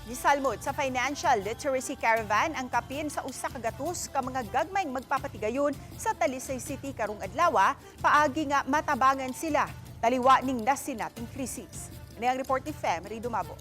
Nisalmod sa Financial Literacy Caravan ang kapin sa 100 ka mga gagmayng magpapatigayon sa Talisay City karong adlaw, paagi nga matabangan sila taliwa ning nasinating krisis. Ini ang report ni Femery Dumabo.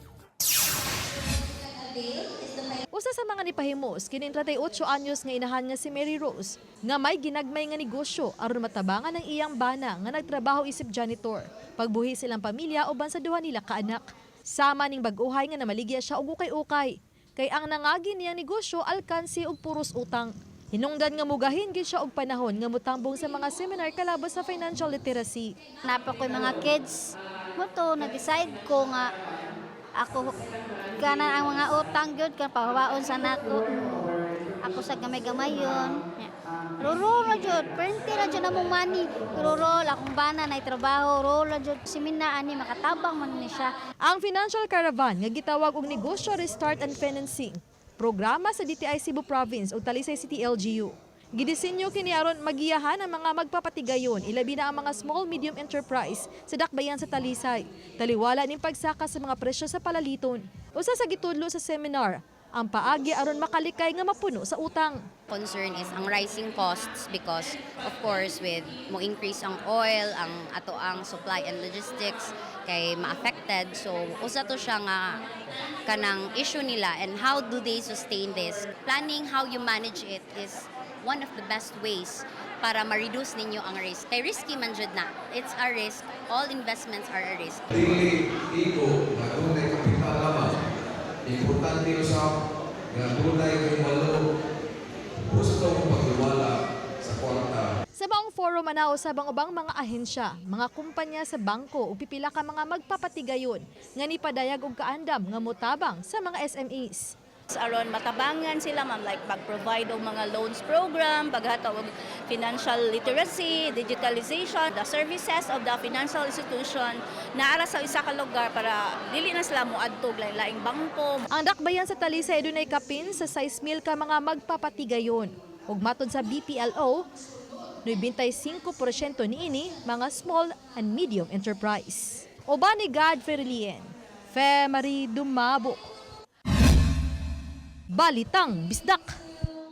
Usa sa mga nipahimos kining 38 anyos nga inahan nga si Mary Rose nga may ginagmay nga negosyo aron matabangan ang iyang bana nga nagtrabaho isip janitor. Pagbuhi silang pamilya uban sa duha nila ka anak. Sama ning bag-uhay nga namaligya siya og ukay-ukay. Kay ang nangagi niyang negosyo alkansi og puros utang. Hinungdan nga mugahin gid siya og panahon nga motambong sa mga seminar kalabot sa financial literacy. Naa pa ko'y mga kids mo to, nag-decide ko nga ako gana ang mga utang gyud kan pahawaon sa nako. Ako sa gamay-gamay yun. Roro na jud, pwerte na jud among money. Roro, akong bana na trabaho, roro na jud. Simina ani makatabang man ni siya. Ang Financial Caravan nga gitawag og Negosyo Restart and Financing, programa sa DTI Cebu Province ug Talisay City LGU. Gidisenyo kini aron magiyahan ang mga magpapatigayon, ilabi na ang mga small medium enterprise sa dakbayan sa Talisay. Taliwala ning pagsaka sa mga presyo sa palaliton. Usa sa gitudlo sa seminar, ang paagi aron makalikay nga mapuno sa utang. Concern is ang rising costs because, of course, with mo increase ang oil, ang ato ang supply and logistics kay ma-affected. So usa to siya nga kanang issue nila and how do they sustain this. Planning how you manage it is one of the best ways para ma-reduce ninyo ang risk, kay risky man jud na. It's a risk. All investments are a risk. Dili igo nga dunay kapital lamang. Importante usab nga dunay kahibalo gusto mong paghiwala sa kwarta. Sa maong forum, ana usab ang ubang mga ahensya, mga kumpanya sa bangko ug pipila ka mga magpapatigayon nga nipadayag og kaandam nga motabang sa mga SMEs. Aron matabangan sila, ma'am, like pag-provide og mga loans program, paghatag og financial literacy, digitalization, the services of the financial institution naara sa isa ka lugar para dili na sila moadto og lain-laing bangko. Ang dakbayan sa Talisay dunay kapin sa 6,000 ka mga magpapatigayon. Ug matod sa BPLO, 95% niini mga small and medium enterprise. Uban ni Godfrey Lien, Fe Marie Dumabo. Balitang Bisdak.